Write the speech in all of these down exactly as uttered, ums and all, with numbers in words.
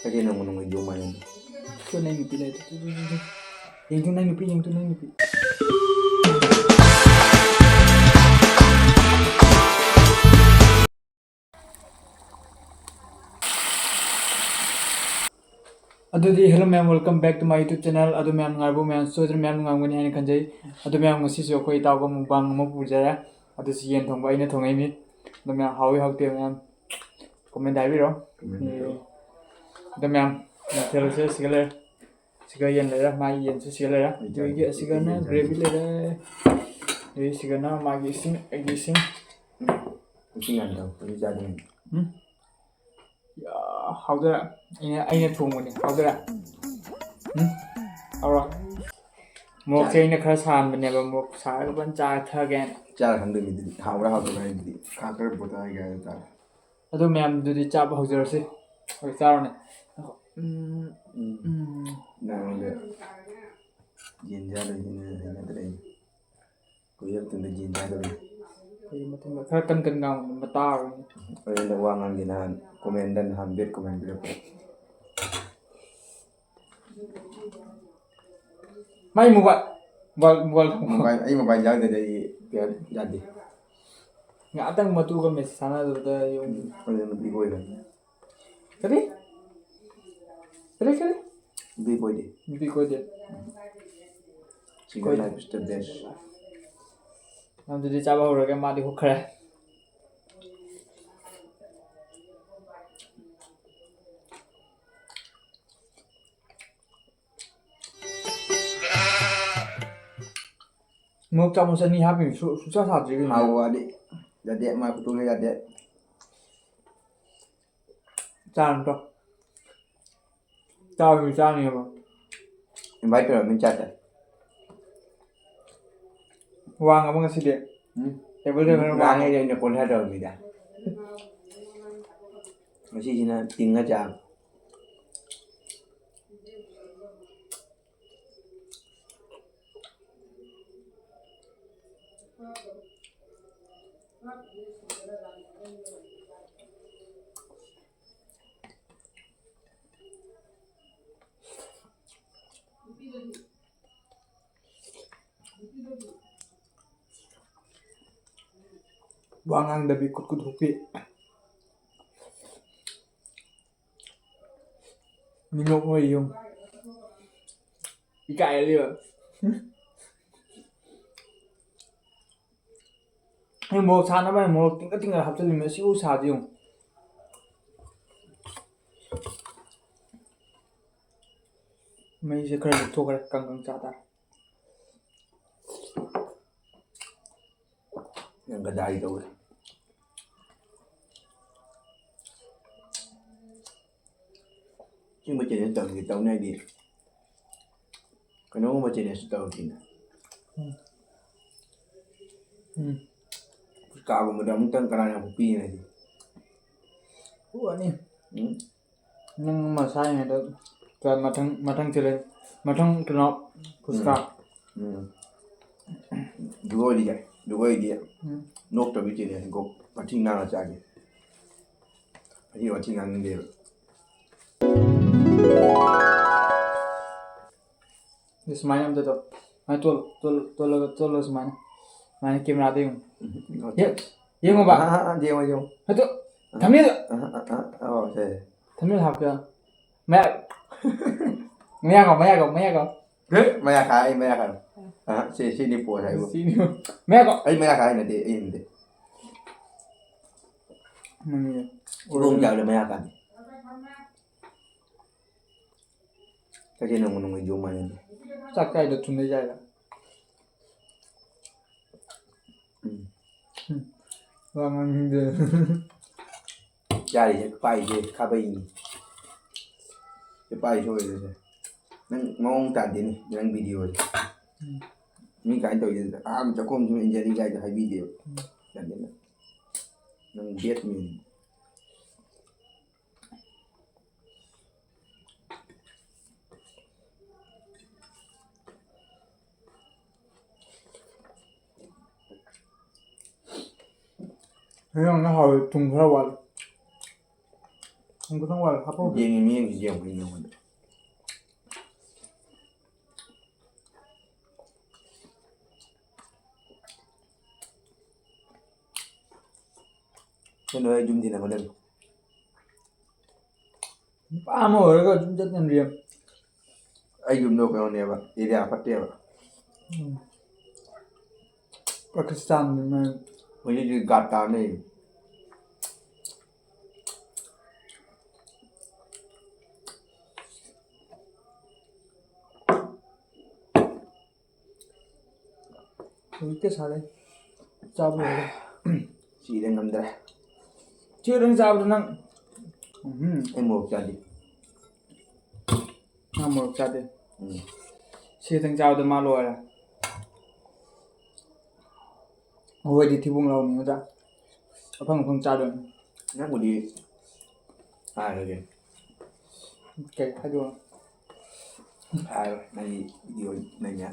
Kaya nung nung yung man. Ito na yung pila. Ito, ito, ito, ito. Yung ito na yung pila, yung ito na yung pila. ꯑꯗꯨꯗꯤ hello ꯃꯌꯥꯝ, welcome back to my YouTube channel. ꯑꯗꯨ ꯃꯌꯥꯝ ꯅꯨꯡꯉꯥꯏꯔꯤꯕꯣ? ꯃꯌꯥꯝ ꯁꯣꯏꯗꯅ ꯃꯌꯥꯝ ꯅꯨꯡꯉꯥꯏꯔꯝꯒꯅꯤ ꯍꯥꯏꯅ ꯈꯟꯖꯩ꯫ ꯑꯗꯨ ꯃꯌꯥꯝ, ꯉꯁꯤꯁꯨ ꯑꯩꯈꯣꯏ ꯏꯇꯥꯎꯒ mukbang ꯑꯃ ꯄꯨꯖꯔꯦ꯫ ꯑꯗꯨꯁꯨ ꯌꯦꯟ ꯊꯣꯡꯕ ꯑꯩꯅ ꯊꯣꯡꯉꯛꯏꯅꯤ꯫ ꯑꯗꯨ ꯃꯌꯥꯝ ꯍꯥꯎꯏ ꯍꯥꯎꯇꯦ ꯃꯌꯥꯝ comment ꯍꯥꯏꯕꯤꯔꯣ꯫ Comment ꯍꯥꯏꯕꯤꯔꯣ꯫ ꯑꯗꯨ ꯃꯌꯥꯝ ꯃꯊꯦꯜꯁꯦ ꯁꯤꯒ ꯂꯩꯔꯦ꯫ ꯁꯤꯒ ꯌꯦꯟ ꯂꯩꯔꯦ, ꯃꯥꯒꯤ ꯌꯦꯟꯁꯨ ꯁꯤꯒ ꯂꯩꯔꯦ꯫ ꯑꯗꯨꯒꯤ ꯑꯁꯤꯒꯅ gravy ꯂꯩꯔꯦ꯫ ꯑꯗꯨꯒꯤ ꯁꯤꯒꯅ ꯃꯥꯒꯤ ꯏꯁꯤꯡ, ꯑꯩꯒꯤ ꯏꯁꯤꯡ꯫ ꯏꯁꯤꯡ ꯌꯥꯝ ꯊꯛꯄꯗꯤ ꯆꯥꯗꯦ꯫ ꯎꯝ? ꯌꯥ, ꯍꯥꯎꯗꯔꯦ꯫ ꯑꯩꯅ, ꯑꯩꯅ ꯊꯣꯡꯕꯅꯤ꯫ ꯍꯥꯎꯗꯔꯦ꯫ ꯎꯝ? ꯍꯥꯎꯔꯣ? ꯃꯣꯔꯣꯛꯁꯦ ꯑꯩꯅ ꯈꯔ ꯁꯥꯍꯟꯕꯅꯦꯕ, ꯃꯣꯔꯣꯛ ꯁꯥꯔꯒ ꯐꯖꯅ ꯆꯥꯊꯒꯦꯅ꯫ ꯆꯥꯔ ꯈꯪꯗꯣꯏ ꯃꯤꯗꯨꯗꯤ ꯍꯥꯎꯕ꯭ꯔꯥ ꯍꯥꯎꯇꯕ꯭ꯔꯥ ꯍꯥꯏꯗꯨꯗꯤ ꯈꯥ ꯈꯔ ꯄꯣꯊꯥꯒꯦ ꯍꯥꯏꯕ ꯇꯥꯔꯦ꯫ ꯑꯗꯨ ꯃꯌꯥꯝꯗꯨꯗꯤ ꯆꯥꯕ ꯍꯧꯖꯔꯁꯤ꯫ ꯍꯧꯖꯤꯛ ꯆꯥꯔꯣꯅꯦ꯫ ꯎꯝ, ꯎꯝ꯫ ꯎꯝ꯫ ꯅꯉꯣꯟꯗ ꯌꯦꯟ ꯆꯥꯗꯣꯏꯅꯤꯅ ꯍꯩꯅꯗ꯭ꯔꯦ꯫ ꯀꯨꯏꯔ ꯃꯇꯨꯡꯗ ꯌꯦꯟ ꯆꯥꯗꯣꯔꯤ꯫ ꯀꯨꯏꯔ ꯃꯇꯨꯡꯗ ꯈꯔ ꯀꯟ ꯀꯟ ꯉꯥꯡꯕ ꯇꯥꯔꯣꯏꯅꯦ꯫ ꯑꯩꯉꯣꯟꯗ ꯋꯥ ꯉꯥꯡꯒꯦ ꯅꯍꯥꯟ comment ꯗ ꯅꯍꯥꯟ bad comment ꯄꯤꯔꯛꯄ꯫ ꯃꯥꯏ mobile, mobile, mobile꯫ Mobile, ꯑꯩ mobile ꯌꯥꯎꯗ꯭ꯔꯗꯤ ꯑꯩ ꯀꯌꯥ ꯌꯥꯗꯦ꯫ ꯉꯥꯛꯇꯪ ꯃꯇꯨꯒ message ꯊꯥꯅꯗꯕꯗ ꯌꯦꯡꯉꯨ꯫ ꯑꯗꯨꯅ ꯅꯨꯄꯤ ꯀꯣꯏꯕꯅꯤ꯫ ꯀꯔꯤ? ꯀꯔꯤ, ꯀꯔꯤ? ꯅꯨꯄꯤ ꯀꯣꯏꯗꯦ꯫ ꯅꯨꯄꯤ ꯀꯣꯏꯗꯦ꯫ Single ꯀꯣꯏꯗꯦ꯫ Life is the best꯫ ꯑꯗꯨꯗꯤ ꯆꯥꯕ ꯍꯧꯔꯒꯦ, ꯃꯥꯗꯤ ꯍꯨꯛꯈ꯭ꯔꯦ꯫ ꯃꯣꯔꯣꯛ ꯆꯥꯃꯁ ꯑꯅꯤ ꯍꯥꯞꯄꯤꯅꯦ, ꯁꯨ-, ꯁꯨꯡꯆꯥ ꯁꯥꯗ꯭ꯔꯤ ꯀꯩꯅꯣ꯫ ꯍꯥꯎꯕ ꯋꯥꯗꯤ ꯌꯥꯗꯦ, ꯃꯥ ꯈꯨꯇꯣꯡꯗꯣ ꯌꯥꯗꯦ꯫ ꯆꯥꯔꯅꯨ ꯇꯣ꯫ ꯆꯥꯕꯗꯤ ꯆꯥꯅꯤꯕ꯫ Invite ꯇꯧꯔꯝꯃꯤ ꯆꯥꯗꯦ꯫ ꯋꯥꯡꯉꯕ ꯉꯁꯤꯗꯤ? ꯎꯝ꯫ Table ꯗ ꯈꯔ ꯋꯥꯡꯉꯦ꯫ ꯂꯥꯡꯉꯦ ꯑꯩꯅ ꯀꯣꯜꯍ ꯇꯧꯔꯝꯃꯤꯗ꯫ ꯉꯁꯤꯁꯤꯅ ꯇꯤꯡꯉ ꯆꯥꯕ꯫ ꯋꯥ ꯉꯥꯡꯗꯕꯤ ꯈꯨꯠ ꯈꯨꯠ ꯍꯨꯛꯄꯤ꯫ ꯃꯤꯅꯣꯛ ꯃꯣꯏ ꯌꯨꯝ꯫ ꯏꯀꯥꯏꯔꯗꯤꯕ꯫ ꯑꯩ ꯃꯣꯔꯣꯛ ꯁꯥꯅꯕ ꯍꯥꯏꯅ ꯃꯣꯔꯣꯛ ꯇꯤꯡꯒ ꯇꯤꯡꯒ ꯍꯥꯞꯆꯤꯜꯂꯤꯃꯦ꯫ ꯁꯤꯕꯨ ꯁꯥꯗꯤ ꯌꯦꯡꯉꯨ꯫ ꯃꯩꯁꯦ ꯈꯔ ꯂꯧꯊꯣꯛꯈ꯭ꯔꯦ꯫ ꯀꯪ ꯀꯪ ꯆꯥ ꯇꯥꯔꯦ꯫ ꯅꯪ ꯒꯗꯥꯔꯤ ꯇꯧꯔꯦ꯫ ꯁꯤꯒꯨꯝꯕ ꯆꯦꯂꯦꯟꯖ ꯇꯧꯅꯤ ꯇꯧꯅꯤ ꯍꯥꯏꯗꯤ ꯀꯩꯅꯣꯒꯨꯝꯕ ꯆꯦꯂꯦꯟꯖ ꯇꯧꯔꯛꯈꯤꯅ꯫ ꯎꯝ꯫ ꯎꯝ꯫ ꯐꯨꯁꯀꯥꯒꯨꯝꯕꯗ ꯑꯃꯨꯛꯇꯪ ꯀꯅꯥꯅ ꯑꯃꯨꯛ ꯄꯤꯒꯅꯤ ꯍꯥꯏꯗꯤ? ꯄꯣꯛꯑꯅꯤ꯫ ꯎꯝ꯫ ꯅꯪ ꯑꯃ ꯁꯥꯔꯤꯉꯩꯗ ꯃꯊꯪ, ꯃꯊꯪ ꯆꯦꯂꯦꯟꯖ, ꯃꯊꯪ ꯀꯩꯅꯣ ꯐꯨꯁꯀꯥ꯫ ꯎꯝ꯫ ꯎꯝ꯫ ꯑꯗꯨꯒ ꯑꯣꯏꯗꯤ ꯌꯥꯏ꯫ ꯑꯗꯨꯒ ꯑꯣꯏꯗꯤ ꯎꯝ꯫ ꯅꯣꯛꯇꯕꯤ ꯆꯦꯂꯦꯟꯖ ꯀꯣ꯫ ꯃꯊꯤ ꯉꯥꯡꯉ ꯆꯥꯒꯦ꯫ ꯑꯩ ꯋꯥꯊꯤ ꯉꯥꯡꯅꯤꯡꯗꯦꯕ꯫ ꯁꯨꯃꯥꯏꯅ ꯑꯝꯇ ꯇꯧ꯫ ꯁꯨꯃꯥꯏꯅ ꯇꯣꯜ-, ꯇꯣꯜ-, ꯇꯣꯜꯂꯒ, ꯇꯣꯜꯂꯣ ꯁꯨꯃꯥꯏꯅ꯫ ꯁꯨꯃꯥꯏꯅ ꯀꯦꯃꯦꯔꯥꯗ ꯌꯦꯡꯉꯨ꯫ ꯎꯝ, ꯌꯦ-, ꯌꯦꯡꯉꯣꯕ꯫ ꯑꯥ, ꯑꯥ, ꯑꯥ, ꯌꯦꯡꯉꯣ, ꯌꯦꯡꯉꯣ꯫ ꯑꯗꯣ ꯑꯥ, ꯊꯝꯅꯦꯜ꯫ ꯑꯥ, ꯑꯥ, ꯑꯥ, ꯑꯥ, ꯑꯣ, ꯁꯦ, ꯁꯦ꯫ ꯊꯝꯅꯦꯜ ꯍꯥꯞꯀꯦ꯫ ꯃꯌꯥ-, ꯃꯌꯥ ꯀꯥꯎ, ꯃꯌꯥ ꯀꯥꯎ, ꯃꯌꯥ ꯀꯥꯎ꯫ ꯍꯦ, ꯃꯌꯥ ꯈꯥꯏ, ꯑꯩ ꯃꯌꯥ ꯈꯥꯏ꯫ ꯑꯥ, ꯁꯤ, ꯁꯤꯅꯤ ꯄꯣꯁ ꯍꯥꯏꯕꯨ꯫ ꯁꯤꯅꯤ꯫ ꯃꯌꯥ ꯀꯥꯎ꯫ ꯑꯩ ꯃꯌꯥ ꯈꯥꯏ ꯅꯠꯇꯦ, ꯑꯩ ꯅꯠꯇꯦ꯫ ꯅꯪꯒꯤ ꯏꯕꯣꯝ ꯆꯥꯕꯗ ꯃꯌꯥ ꯀꯥꯗꯦ꯫ ꯀꯩꯀꯩ ꯅꯣꯡꯃ ꯅꯣꯡꯃꯒꯤ ꯌꯣꯝ ꯃꯥꯟꯅꯗꯦ꯫ ꯆꯥꯛ ꯆꯥꯏꯗꯣ ꯊꯨꯝꯅ ꯆꯥꯏꯔꯣ? ꯎꯝ꯫ ꯎꯝ꯫ ꯋꯥ ꯉꯥꯡꯅꯤꯡꯗꯦ꯫ ꯆꯥꯔꯤꯁꯦ ꯄꯥꯏꯁꯦ ꯈꯥꯕꯩꯅꯤ꯫ ꯁꯤ ꯄꯥꯏ ꯁꯣꯏꯔꯦꯁꯦ꯫ ꯅꯪ ꯃꯑꯣꯡ ꯇꯥꯗꯦꯅꯦ ꯅꯪ ꯚꯤꯗꯤꯑꯣꯁꯦ꯫ ꯎꯝ꯫ ꯃꯤ ꯀꯃꯥꯏꯅ ꯇꯧꯔꯤꯁꯦ? ꯑꯍꯥꯟꯕ ꯆꯥꯛꯈꯨꯝꯁꯤꯃ ꯏꯟꯖꯔꯤ ꯀꯥꯏꯗꯣ ꯍꯥꯏꯕꯤꯗꯦꯕ꯫ ꯎꯝ꯫ ꯌꯥꯗꯦꯅ꯫ ꯅꯪ ꯕꯦꯠ ꯃꯦꯟ꯫ ꯍꯦꯟꯖꯥꯡꯅ ꯍꯥꯎꯋꯦ, ꯊꯨꯝ ꯈꯔ ꯋꯥꯠꯂꯦ꯫ ꯊꯨꯝ ꯈꯤꯇꯪ ꯋꯥꯠꯂꯦ, ꯍꯥꯞꯄꯧꯗꯦ꯫ ꯌꯦꯡꯉꯤ ꯃꯤꯠꯌꯦꯡꯁꯤ ꯌꯦꯡꯉꯨ, ꯑꯩ ꯅꯉꯣꯟꯗ꯫ ꯀꯩꯅꯣ, ꯑꯩ ꯌꯨꯝꯗꯤ ꯅꯪꯉꯣꯟꯗ ꯅꯨꯄꯥ ꯑꯃ ꯑꯣꯏꯔꯒ ꯑꯗꯨꯝ ꯆꯠꯅꯤꯡꯗꯦ꯫ ꯑꯩ ꯌꯨꯝꯗꯣ ꯀꯩꯅꯣꯅꯦꯕ, ꯑꯦꯔꯤꯌꯥ ꯐꯠꯇꯦꯕ꯫ ꯎꯝ꯫ ꯄꯥꯀꯤꯁꯇꯥꯟꯗꯨꯅ ꯍꯧꯖꯤꯛ ꯍꯧꯖꯤꯛ ꯒꯥꯠ ꯇꯥꯅꯩ꯫ ꯍꯧꯖꯤꯛꯇ ꯁꯥꯔꯦ꯫ ꯆꯥꯕ ꯂꯣꯏꯔꯦ꯫ ꯁꯤꯗ ꯉꯝꯗ꯭ꯔꯦ꯫ ꯁꯤ ꯈꯛꯇꯪ ꯆꯥꯕꯗ ꯅꯪ, ꯎꯝ꯫ ꯑꯩ ꯃꯣꯔꯣꯛ ꯆꯥꯗꯦ꯫ ꯅꯪ ꯃꯣꯔꯣꯛ ꯆꯥꯗꯦ? ꯎꯝ꯫ ꯁꯤ ꯈꯛꯇꯪ ꯆꯥꯕꯗ ꯃꯥ ꯂꯣꯏꯔꯦ꯫ ꯑꯩꯈꯣꯏꯗꯤ ꯊꯤꯕꯣꯡ ꯂꯥꯎꯕꯅꯤ ꯑꯣꯖꯥ꯫ ꯑꯐꯪ ꯑꯐꯪ ꯆꯥꯗꯣꯏꯅꯤ꯫ ꯅꯪꯕꯨꯗꯤ ꯍꯥꯏꯔꯒꯦ꯫ ꯀꯩ ꯍꯥꯏꯗꯣꯏꯅꯣ? ꯍꯥꯏꯔꯣꯏ, ꯅꯪꯒꯤ ꯚꯤꯗꯤꯑꯣ ꯅꯪꯅ꯫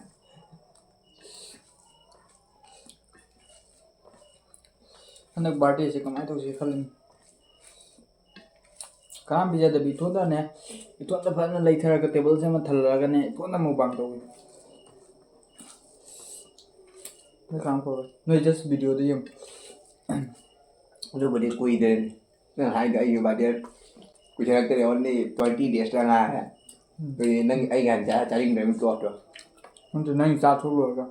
ꯍꯟꯗꯛ ꯕꯥꯔꯗꯦꯁꯦ ꯀꯃꯥꯏꯅ ꯇꯧꯁꯤꯒꯦ ꯈꯜꯂꯤꯅꯤ꯫ ꯀꯅꯥꯝ ꯄꯤꯖꯗꯕꯤ ꯏꯊꯣꯟꯗꯅꯦ, ꯏꯊꯣꯟꯗ ꯐꯖꯅ ꯂꯩꯊꯔꯒ ꯇꯦꯕꯜꯁꯦ ꯑꯃ ꯊꯜꯂꯛꯑꯒꯅꯦ, ꯏꯊꯣꯟꯗ ꯃꯨꯛꯕꯥꯡ ꯇꯧꯒꯦ꯫ ꯅꯣꯏ ꯀꯅꯥꯝ ꯀꯧꯔꯣꯏ꯫ ꯅꯣꯏ just ꯚꯤꯗꯤꯑꯣꯗ ꯌꯦꯡꯉꯨ꯫ ꯑꯗꯨꯕꯨꯗꯤ ꯀꯨꯏꯗ꯭ꯔꯦ꯫ ꯅꯪ ꯍꯥꯏꯗꯣ ꯑꯩꯁꯨ ꯕꯥꯔꯗꯦ ꯀꯨꯏꯁꯜꯂꯛꯇ꯭ꯔꯦ, only twenty days ꯇ ꯉꯥꯏꯔꯦ꯫ ꯎꯝ꯫ ꯑꯗꯨꯗꯤ ꯅꯪ ꯑꯩꯒꯤ ꯍꯥꯟꯅ ꯆꯥ-, ꯆꯥꯅꯤꯡꯗ꯭ꯔꯕꯅꯤ ꯇꯣꯛꯑꯣ꯫ ꯅꯠꯇꯦ, ꯅꯪ ꯆꯥ ꯊꯣꯛ ꯂꯣꯏꯔꯒ꯫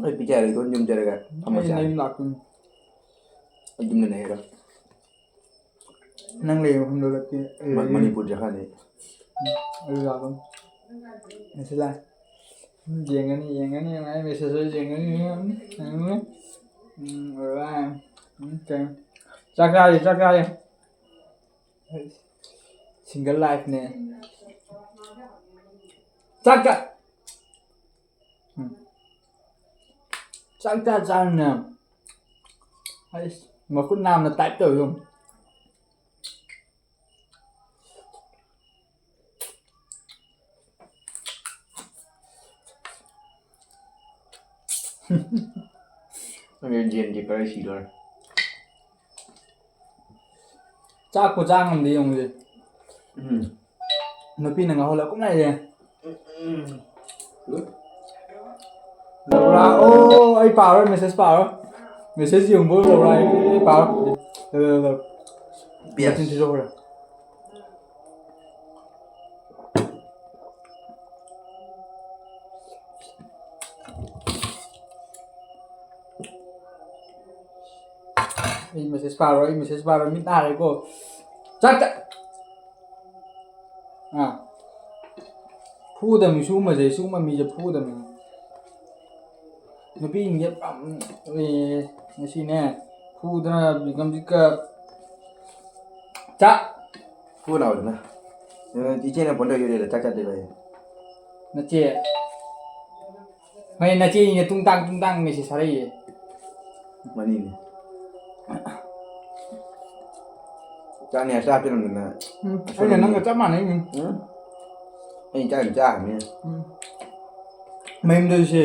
ꯑꯩ ꯄꯤꯖꯔꯣꯏ, ꯏꯇꯣꯝ ꯌꯨꯝ ꯆꯠꯂꯒ ꯐꯝꯃ ꯑꯩ ꯆꯥꯅꯤ꯫ ꯅꯌꯨꯝ ꯂꯥꯛꯇꯣꯏꯅꯤ꯫ ꯑꯩ ꯌꯨꯝꯗ ꯂꯩꯔꯣꯏ꯫ ꯅꯪ ꯂꯩꯕ ꯃꯐꯝꯗꯣ ꯂꯦꯞꯀꯦ꯫ ꯃ-, ꯃꯅꯤꯄꯨꯔ ꯖꯒꯥꯗꯤ꯫ ꯎꯝ, ꯑꯗꯨ ꯂꯥꯛꯀꯅꯤ꯫ ꯉꯁꯤ ꯂꯥꯛ-, ꯎꯝ, ꯌꯦꯡꯒꯅꯤ, ꯌꯦꯡꯒꯅꯤ, ꯃꯥꯏ message ꯍꯣꯏ ꯌꯦꯡꯒꯅꯤ, ꯌꯦꯡꯒꯅꯤ, ꯌꯦꯡꯒꯅꯤ꯫ ꯎꯝ, alright꯫ ꯎꯝ, ꯀꯩꯅꯣ? ꯆꯥꯛ ꯆꯥꯔꯤ, ꯆꯥꯛ ꯆꯥꯔꯤ꯫ Single life ꯅꯦ꯫ ꯆꯥꯛ ꯆꯥ-, ꯎꯝ꯫ ꯆꯥꯛ ꯆꯥ ꯆꯥꯔꯅꯦ꯫ ꯑꯩꯁ, ꯃꯈꯨꯠ ꯅꯥꯝꯅ type ꯇꯧꯔꯤ ꯌꯦꯡꯉꯨ꯫ ꯑꯗꯨꯗꯤ ꯖꯦꯟ ꯖꯤ ꯈꯔ ꯁꯤꯗꯣꯔꯦ꯫ ꯆꯥꯛꯄꯨ ꯆꯥ ꯉꯝꯗꯦ ꯌꯦꯡꯉꯨꯁꯦ꯫ ꯎꯝ꯫ ꯅꯨꯄꯤꯅ ꯉꯥꯎꯍꯜꯂ ꯀꯨꯝꯅꯩꯁꯦ꯫ ꯎꯝ꯫ ꯂꯧꯔꯥ, ꯑꯣ, ꯑꯩ ꯄꯥꯔꯣꯏ, message ꯄꯥꯔꯣꯏ꯫ Message ꯌꯦꯡꯕ ꯂꯧꯔꯥ, ꯑꯩ ꯄꯥꯔꯣꯏ꯫ ꯂꯧ, ꯂꯧ, ꯂꯧ꯫ ꯕꯦꯁ꯫ ꯃꯆꯤꯟ ꯊꯤꯗꯣꯛꯈ꯭ꯔꯦ꯫ ꯑꯩ ꯃꯦꯁꯦꯖ ꯄꯥꯔꯣꯏ, ꯑꯩ ꯃꯦꯁꯦꯖ ꯄꯥꯔꯣꯏ, ꯃꯤꯠ ꯅꯥꯔꯦꯀꯣ꯫ ꯆꯥꯛ ꯆꯥ-, ꯑꯥ꯫ ꯐꯨꯗꯕꯅꯤ ꯁꯤꯒꯨꯝꯕꯁꯦ, ꯁꯤꯒꯨꯝꯕ ꯃꯤꯁꯦ ꯐꯨꯗꯕꯅꯤ꯫ ꯅꯨꯄꯤꯁꯤꯡꯁꯦ ꯄꯥꯝ-, ꯑꯦ, ꯉꯁꯤꯅꯦ, ꯐꯨꯗꯅ ꯕꯤꯀꯝꯖꯤꯠꯀ ꯆꯥꯛ꯫ ꯐꯨ ꯂꯥꯎꯗꯅ꯫ ꯏꯆꯦꯅ ꯐꯣꯟ ꯇꯧꯔꯛꯏꯗꯨꯗ ꯆꯥꯛ ꯆꯥꯗ꯭ꯔꯤꯕ ꯑꯩ꯫ ꯅꯆꯦ꯫ ꯍꯣꯏ, ꯅꯆꯦꯅꯤꯅꯦ, ꯇꯨꯡ ꯇꯥꯡ, ꯇꯨꯡ ꯇꯥꯡ ꯃꯦꯁꯦꯖ ꯊꯥꯔꯛꯏꯌꯦ꯫ ꯃꯅꯤꯅꯦ꯫ ꯆꯥꯅꯤ ꯍꯥꯏꯔ ꯆꯥ ꯄꯤꯔꯝꯗꯅ꯫ ꯎꯝ, ꯑꯩꯅ ꯅꯪꯒ ꯆꯞ ꯃꯥꯟꯅꯩꯅꯦ꯫ ꯎꯝ? ꯑꯩꯅ ꯆꯥ ꯑꯗꯨꯝ ꯆꯥꯈ꯭ꯔꯕꯅꯤꯅ꯫ ꯎꯝ꯫ ꯃꯌꯨꯝꯗꯁꯨ ꯁꯦ꯫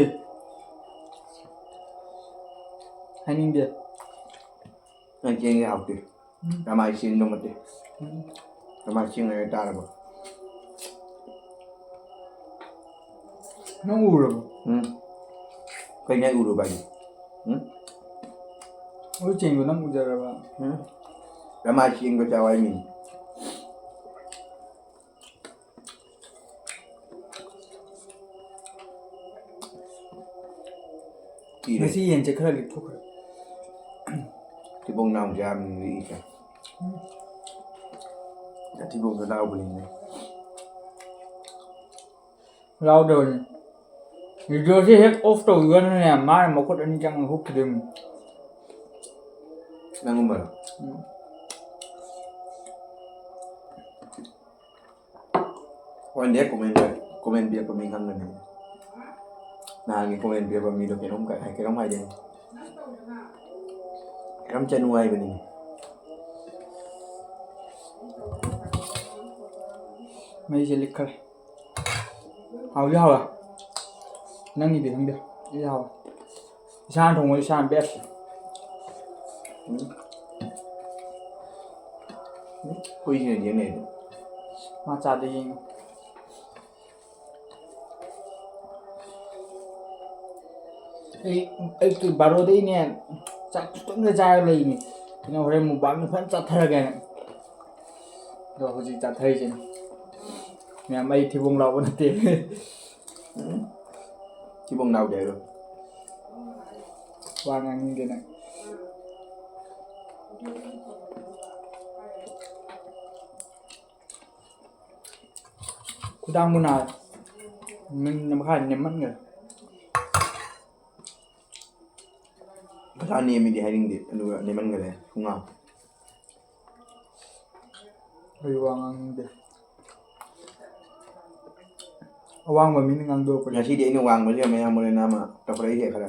ꯍꯥꯏꯅꯤꯡꯗꯦ꯫ ꯅꯪ ꯆꯦꯡꯁꯦ ꯍꯥꯎꯇꯦ꯫ ꯎꯝ꯫ ꯀꯃꯥꯏ ꯆꯦꯡꯗꯣ ꯃꯇꯦ꯫ ꯎꯝ꯫ ꯀꯃꯥꯏ ꯆꯦꯡ ꯍꯥꯏꯔ ꯇꯥꯔꯕ? ꯅꯪ ꯎꯔꯕꯣ? ꯎꯝ꯫ ꯀꯩꯅꯣ ꯑꯩ ꯎꯔꯨꯕ ꯍꯥꯏꯗꯤ? ꯎꯝ? ꯑꯩꯈꯣꯏ ꯆꯦꯡꯗꯣ ꯅꯪ ꯎꯖꯔꯕ? ꯎꯝ꯫ ꯀꯃꯥꯏ ꯆꯦꯡꯗꯣ ꯆꯥꯎ ꯍꯥꯏꯃꯤ? ꯀꯤꯔꯦ꯫ ꯉꯁꯤ ꯌꯦꯟꯁꯦ ꯈꯔ ꯂꯤꯛꯊꯣꯛꯈ꯭ꯔꯦ꯫ ꯊꯤꯕꯣꯡ ꯅꯥꯎꯁꯦ ꯌꯥꯝ ꯂꯤꯛꯏꯁꯦ꯫ ꯎꯝ꯫ ꯊꯤꯕꯣꯡꯗꯣ ꯂꯥꯎꯕꯅꯤꯅꯦ꯫ ꯂꯥꯎꯗꯕꯅꯤ꯫ ꯚꯤꯗꯤꯑꯣꯁꯦ ꯍꯦꯛ ꯑꯣꯐ ꯇꯧꯈꯤꯕꯅꯅꯦ, ꯃꯥꯅ ꯃꯈꯨꯠ ꯑꯅꯤ ꯆꯪꯉꯒ ꯍꯨꯛꯈꯤꯗꯣꯏꯅꯤ꯫ ꯅꯪꯒꯨꯝꯕꯔꯣ? ꯎꯝ꯫ ꯍꯣꯔꯦꯟꯗꯤ ꯍꯦꯛ ꯀꯣꯃꯦꯟ ꯄꯤꯔꯛ-, ꯀꯣꯃꯦꯟ ꯄꯤꯔꯛꯄ ꯃꯤ ꯈꯪꯒꯅꯤ꯫ ꯅꯍꯥꯟꯒꯤ ꯀꯣꯃꯦꯟ ꯄꯤꯔꯛꯄ ꯃꯤꯗꯣ ꯀꯩꯅꯣꯝ ꯀ-, ꯀꯩꯅꯣꯝ ꯍꯥꯏꯗꯣꯏꯅꯤ꯫ ꯌꯥꯝ ꯆꯅꯨ ꯍꯥꯏꯕꯅꯤ꯫ ꯃꯩꯁꯦ ꯂꯤꯛꯈ꯭ꯔꯦ꯫ ꯍꯥꯎꯗꯤ ꯍꯥꯎꯋꯦ꯫ ꯅꯪꯒꯤꯗꯤ ꯈꯪꯗꯦ꯫ ꯑꯩꯗꯤ ꯍꯥꯎꯋꯦ꯫ ꯏꯁꯥꯅ ꯊꯣꯡꯕ ꯏꯁꯥꯅ ꯕꯦꯁ꯫ ꯎꯝ꯫ ꯎꯝ꯫ ꯍꯨꯏꯁꯤꯅ ꯌꯦꯡ ꯂꯩꯔꯦ꯫ ꯃꯥ ꯆꯥꯗ ꯌꯦꯡꯉꯤ꯫ ꯑꯩ ꯑꯌꯨꯛꯇꯨ ꯕꯥꯔꯣꯗꯩꯅꯦ ꯆꯥꯛ ꯈꯤꯇꯪꯗ ꯆꯥꯔ ꯂꯩꯅꯤ꯫ ꯁꯤꯅ ꯍꯣꯔꯦꯟ mukbang ꯐꯖꯅ ꯆꯥꯊꯔꯒꯦ ꯍꯥꯏꯅ꯫ ꯑꯗꯣ ꯍꯧꯖꯤꯛ ꯆꯥꯊꯔꯤꯁꯤꯅꯤ꯫ ꯃꯌꯥꯝ, ꯑꯩ ꯊꯤꯕꯣꯡ ꯂꯥꯎꯕ ꯅꯠꯇꯦ꯫ ꯊꯤꯕꯣꯡ ꯂꯥꯎꯗꯦ ꯍꯥꯏꯔꯣ? ꯋꯥ ꯉꯥꯡꯅꯤꯡꯗꯦ ꯅꯪ꯫ ꯈꯨꯗꯥꯡꯕꯨ ꯅꯥꯔꯦ꯫ ꯃꯤꯅꯤꯠ ꯃꯈꯥꯏ ꯅꯦꯝꯃꯟꯈ꯭ꯔꯦ꯫ ꯈꯔ ꯅꯦꯝꯃꯤꯗꯤ ꯍꯥꯏꯅꯤꯡꯗꯦ, ꯑꯗꯨꯒ ꯅꯦꯝꯃꯟꯈ꯭ꯔꯦ ꯈꯨꯉꯥꯡ꯫ ꯑꯩ ꯋꯥ ꯉꯥꯡꯅꯤꯡꯗꯦ꯫ ꯑꯋꯥꯡꯕ ꯃꯤꯅ ꯉꯥꯡꯗꯣꯔꯛꯄꯅꯦ꯫ ꯉꯁꯤꯗꯤ ꯑꯩꯅ ꯋꯥꯡꯕꯁꯦ ꯌꯥꯝ ꯃꯌꯥꯝ ꯑꯣꯏꯔꯦ ꯅꯥꯃ ꯇꯧꯈꯠꯂꯛꯏꯁꯦ ꯈꯔ꯫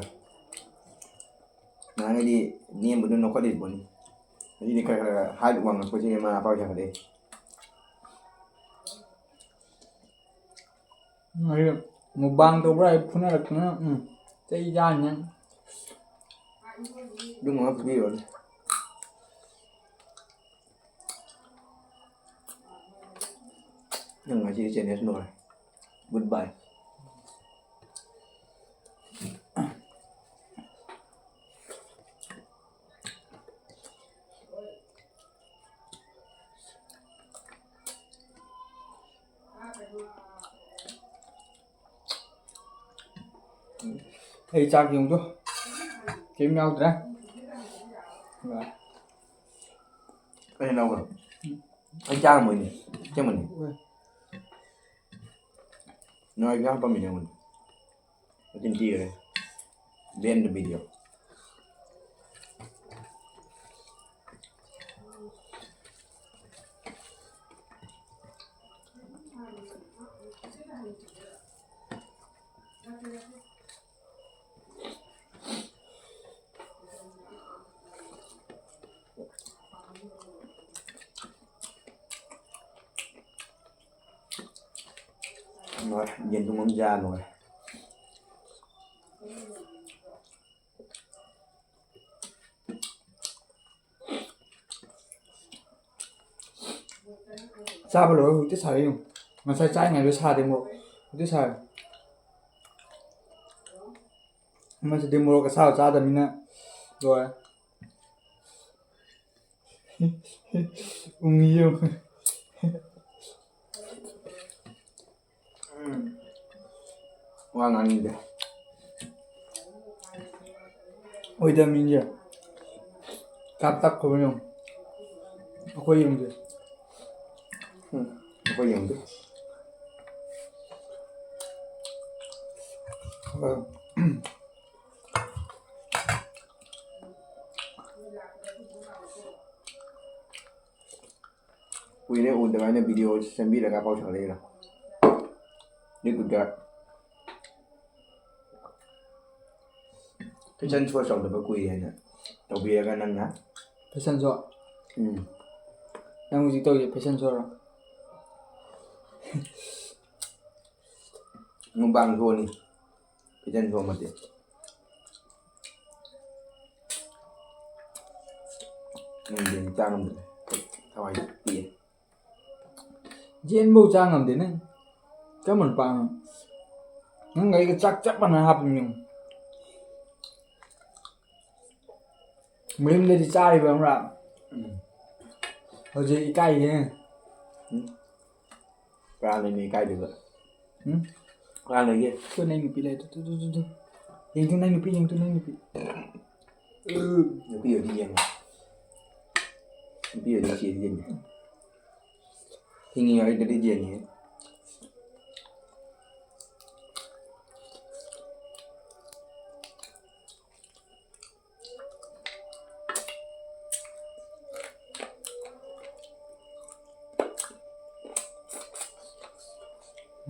ꯅꯍꯥꯟꯒꯩꯗꯤ ꯅꯦꯝꯕꯗꯨ ꯅꯣꯛꯈꯠꯂꯤꯕꯣꯅꯤ꯫ ꯉꯁꯤꯗꯤ ꯈꯔ ꯈꯔ height ꯋꯥꯡꯉꯛꯄꯁꯦ ꯃꯥ ꯑꯄꯥꯎ ꯁꯥꯒꯠꯂꯛꯏ꯫ ꯃꯔꯤ mukbang ꯇꯧꯕ꯭ꯔꯥ? ꯑꯩ ꯐꯨꯅꯔꯛꯇꯅ, ꯎꯝ, ꯆꯩ ꯆꯥꯅꯤ ꯅꯪ꯫ ꯑꯗꯨꯝꯕ ꯐꯨꯕꯤꯔꯣꯅꯦ꯫ ꯅꯪ ꯉꯁꯤ challenge ꯂꯣꯏꯔꯦ꯫ Goodbye꯫ ꯑꯩ ꯆꯥꯛ ꯌꯦꯡꯉꯨꯗꯣ꯫ ꯀꯩꯝ ꯌꯥꯎꯗ꯭ꯔꯦ꯫ ꯑꯩ ꯂꯧꯈ꯭ꯔꯣ꯫ ꯑꯩ ꯆꯥꯔꯝꯃꯣꯏꯅꯦ꯫ ꯑꯁꯦꯡꯕꯅꯤ꯫ ꯎꯝ꯫ ꯅꯣꯏ ꯑꯩ ꯆꯥ ꯍꯥꯞꯄꯝꯃꯤꯅꯦ ꯑꯩꯉꯣꯟꯗ꯫ ꯃꯆꯤꯟ ꯊꯤꯈ꯭ꯔꯦ꯫ Ban the video꯫ ꯂꯣꯏꯔꯦ꯫ ꯌꯦꯟ ꯊꯣꯡꯕ ꯑꯃ ꯆꯥ ꯂꯣꯏꯔꯦ꯫ ꯆꯥꯕ ꯂꯣꯏꯔ ꯍꯧꯖꯤꯛꯇꯤ ꯁꯥꯔꯦ ꯌꯦꯡꯉꯨ꯫ ꯉꯁꯥꯏ ꯆꯥꯔꯤꯉꯩꯗ ꯁꯥꯗꯦ ꯃꯣꯔꯣꯛ꯫ ꯍꯧꯖꯤꯛꯇꯤ ꯁꯥꯔꯦ꯫ ꯃꯁꯤꯗꯤ ꯃꯣꯔꯣꯛ ꯑꯁꯥꯕ ꯆꯥꯗꯕꯅꯤꯅ ꯂꯣꯏꯔꯦ꯫ ꯎꯪꯉꯤ ꯌꯦꯡꯉꯨ꯫ ꯎꯝ꯫ ꯋꯥ ꯉꯥꯡꯅꯤꯡꯗꯦ꯫ ꯑꯣꯏꯗꯕ ꯃꯤꯁꯦ ꯀꯥꯞ ꯇꯛꯈ꯭ꯔꯕ ꯌꯦꯡꯉꯨ꯫ ꯑꯩꯈꯣꯏ ꯌꯦꯡꯗꯦ꯫ ꯎꯝ꯫ ꯑꯩꯈꯣꯏ ꯌꯦꯡꯗꯦ꯫ ꯑ꯫ ꯀꯨꯏꯔꯦ ꯎꯗꯕ, ꯑꯩꯅ video ꯁꯦꯝꯕꯤꯔꯒ ꯄꯥꯎ ꯁꯥꯎꯔꯛꯏꯔꯣ? YouTube-ꯇ fashion show ꯇꯧꯗꯕ ꯀꯨꯏꯔꯦ ꯍꯥꯏꯅ ꯇꯧꯕꯤꯔꯒ ꯅꯪꯅ꯫ Fashion show? ꯎꯝ꯫ ꯅꯪ ꯍꯧꯖꯤꯛ ꯇꯧꯔꯤꯁꯦ fashion show-ꯔꯣ? Mukbang show-ꯅꯤ꯫ Fashion show ꯅꯠꯇꯦ꯫ ꯎꯝ, ꯌꯦꯟ ꯆꯥ ꯉꯝꯗ꯭ꯔꯦ꯫ ꯊꯋꯥꯏ ꯄꯤꯛꯑꯦ꯫ ꯌꯦꯟꯐꯧ ꯆꯥ ꯉꯝꯗꯦ ꯅꯪ꯫ ꯀꯔꯝꯕ ꯅꯨꯄꯥꯅꯣ? ꯅꯪꯒ ꯑꯩꯒ ꯆꯥꯛ ꯆꯞ ꯃꯥꯟꯅꯅ ꯍꯥꯞꯄꯤ ꯌꯦꯡꯉꯨ꯫ ꯃꯌꯨꯝꯗꯗꯤ ꯆꯥꯔꯤꯕ ꯈꯪꯕ꯭ꯔꯥ? ꯎꯝ꯫ ꯍꯧꯖꯤꯛ ꯏꯀꯥꯏꯌꯦ꯫ ꯎꯝ꯫ ꯀꯅꯥ ꯂꯩꯅꯤ ꯏꯀꯥꯏꯗꯣꯏꯕ? ꯎꯝ? ꯀꯅꯥ ꯂꯩꯒꯦ? ꯇꯨ ꯅꯪ ꯅꯨꯄꯤ ꯂꯩ, two, two, two, two, two. ꯌꯦꯡ ꯇꯨ ꯅꯪ ꯅꯨꯄꯤ, ꯌꯦꯡ ꯇꯨ ꯅꯪ ꯅꯨꯄꯤ꯫ ꯅꯨꯄꯤ ꯑꯣꯏꯗꯤ ꯌꯦꯡꯉꯣ꯫ ꯅꯨꯄꯤ ꯑꯣꯏꯗꯤ ꯆꯦꯗꯤ ꯌꯦꯡꯉꯦ꯫ ꯍꯤꯡꯉꯤꯉꯩꯗꯗꯤ ꯌꯦꯡꯉꯦ꯫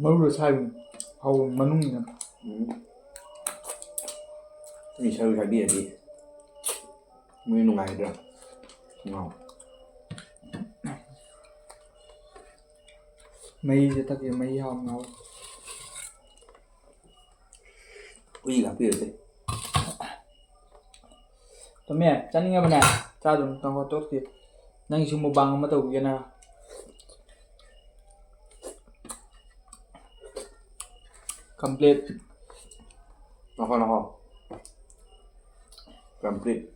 ꯃꯔꯨꯗ ꯁꯥꯏꯕꯅꯤ꯫ ꯍꯥꯎꯕꯅꯤ ꯃꯅꯨꯡꯒꯤꯅ꯫ ꯎꯝ꯫ ꯃꯤ ꯁꯔꯨ ꯁꯥꯏꯕꯤꯔꯗꯤ ꯃꯣꯏ ꯅꯨꯡꯉꯥꯏꯒꯗ꯭ꯔꯥ? ꯉꯥꯎ꯫ ꯃꯍꯤꯁꯦ ꯊꯛꯀꯦ, ꯃꯍꯤ ꯍꯥꯎꯅ ꯉꯥꯎ꯫ ꯎꯏꯒ ꯍꯥꯞꯄꯤꯔꯁꯦ꯫ ꯇꯣꯝꯃꯦ, ꯆꯥꯅꯤꯡꯉꯕꯅꯦ? ꯆꯥꯗꯨꯝ ꯇꯪꯈꯣꯠ ꯇꯣꯛꯁꯤ꯫ ꯅꯪꯒꯤꯁꯨ mukbang ꯑꯃ ꯇꯧꯕꯤꯒꯦꯅ꯫ Complete꯫ ꯅꯈꯣ, ꯅꯈꯣ꯫ Complete꯫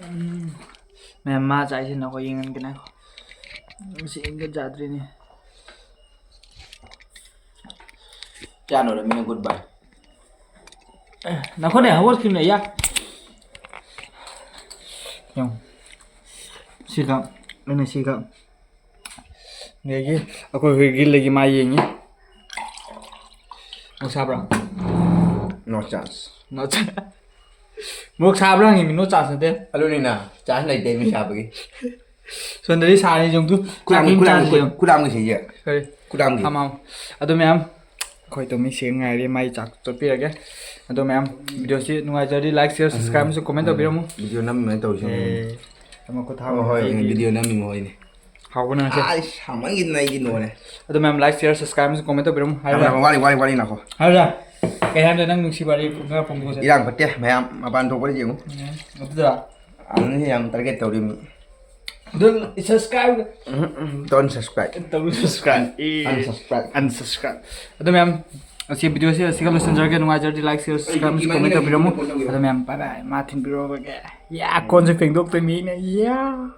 ꯎꯝ꯫ ꯃꯌꯥꯝ ꯃꯥ ꯆꯥꯏꯁꯤꯅ ꯑꯩꯈꯣꯏ ꯌꯦꯡꯍꯟꯒꯦ ꯉꯥꯏꯈꯣ꯫ ꯁꯤ ꯌꯦꯡꯒ ꯆꯥꯗ꯭ꯔꯤꯅꯦ꯫ ꯆꯥꯅꯕ ꯃꯤꯅ good bye꯫ ꯑꯦ, ꯅꯈꯣꯏꯅꯦ ꯍꯧꯒꯠꯈꯤꯕꯅꯦ, ꯌꯥ꯫ ꯌꯦꯡꯉꯨ꯫ ꯁꯤꯒ, ꯑꯩꯅ ꯁꯤꯒ꯫ ꯑꯗꯒꯤ ꯑꯩꯈꯣꯏ ꯍꯨꯏ ꯒꯤꯜꯂꯒꯤ ꯃꯥ ꯌꯦꯡꯉꯤ꯫ ꯃꯣꯔꯣꯛ ꯁꯥꯕ꯭ꯔꯥ? No chance꯫ No chance꯫ ꯃꯣꯔꯣꯛ ꯁꯥꯕ꯭ꯔꯥ ꯍꯪꯉꯤꯃꯤ, no chance ꯅꯠꯇꯦ꯫ ꯑꯗꯨꯅꯤꯅ, chance ꯂꯩꯇꯦ ꯃꯤ ꯁꯥꯕꯒꯤ꯫ ꯁꯣꯝꯗꯗꯤ ꯁꯥꯔꯤ ꯌꯦꯡꯉꯨ꯫ ꯈꯨꯗꯥꯝꯒꯤ, ꯆꯥꯛ ꯈꯨꯗꯥꯝꯒꯤ, ꯆꯥꯁꯤ ꯌꯦꯡꯉꯨ꯫ ꯈꯨꯗꯥꯝꯒꯤ ꯁꯤꯁꯦ꯫ ꯀꯔꯤ? ꯈꯨꯗꯥꯝꯒꯤ꯫ ꯊꯝꯃꯣ꯫ ꯑꯗꯨ ꯃꯌꯥꯝ, ꯑꯩꯈꯣꯏ ꯇꯣꯃꯤ ꯁꯦꯡ ꯉꯥꯏꯔꯦ, ꯃꯥꯏ ꯆꯥꯛ ꯆꯠꯄꯤꯔꯒꯦ꯫ ꯑꯗꯣ ꯃꯌꯥꯝ, video ꯁꯤ ꯅꯨꯡꯉꯥꯏꯖꯔꯗꯤ like, share, subscribe ꯑꯃꯁꯨꯡ comment ꯇꯧꯕꯤꯔꯝꯃꯨ꯫ Video ꯅꯝꯃꯤꯉꯩ ꯇꯧꯔꯤꯁꯦ꯫ ꯑꯦ, ꯑꯃ ꯈꯨꯠ ꯍꯣꯏ, ꯍꯣꯏ, ꯍꯥꯝꯃꯒ video ꯅꯝꯃꯤ ꯃꯣꯏꯅꯦ꯫ ꯍꯥꯎꯕꯅ ꯉꯁꯤ꯫ ꯑꯁ, ꯁꯥꯃꯟꯈꯤꯗꯅ ꯑꯩꯗꯤ ꯂꯣꯏꯔꯦ꯫ ꯑꯗꯣ ꯃꯌꯥꯝ like, share, subscribe ꯑꯃꯁꯨꯡ comment ꯇꯧꯕꯤꯔꯝꯃꯨ꯫ ꯍꯥꯏꯔꯣ꯫ ꯌꯥꯝ ꯋꯥꯠꯂꯤ, ꯋꯥꯠꯂꯤ, ꯋꯥꯠꯂꯤ, ꯉꯥꯏꯈꯣ꯫ ꯍꯥꯏꯔꯣ꯫ ꯀꯩ ꯍꯥꯏꯕꯅꯣ ꯅꯪ ꯅꯨꯡꯁꯤ ꯋꯥꯔꯤ ꯈꯔ ꯐꯣꯡꯗꯣꯛꯑꯣꯁꯦ꯫ ꯏꯔꯥꯡ ꯐꯠꯇꯦ, ꯃꯌꯥꯝ ꯃꯄꯥꯟ ꯊꯣꯛꯄꯗ ꯌꯦꯡꯉꯨ꯫ ꯎꯝ, ꯑꯗꯨꯗ꯫ ꯑꯗꯨꯅ ꯌꯥꯝ target ꯇꯧꯔꯤ ꯃꯤ꯫ ꯑꯗꯨ subscribe꯫ Um, um, don't subscribe꯫ ꯇꯧꯔꯨ subscribe꯫ A. Unsubscribe꯫ Unsubscribe꯫ ꯑꯗꯣ ꯃꯌꯥꯝ, ꯑꯁꯤ video ꯁꯤ ꯑꯁꯤꯒ ꯂꯣꯏꯁꯤꯟꯖꯔꯒꯦ꯫ ꯅꯨꯡꯉꯥꯏꯖꯔꯗꯤ like, share, subscribe ꯑꯃꯁꯨꯡ comment ꯇꯧꯕꯤꯔꯝꯃꯨ꯫ ꯑꯗꯣ ꯃꯌꯥꯝ, bye bye꯫ ꯃꯥ ꯊꯤꯟꯕꯤꯔꯛꯑꯣꯒꯦ꯫ ꯌꯥ, ꯀꯣꯟꯁꯦ ꯐꯦꯡꯗꯣꯛꯇꯣꯏ ꯃꯤꯅ꯫ ꯌꯥ꯫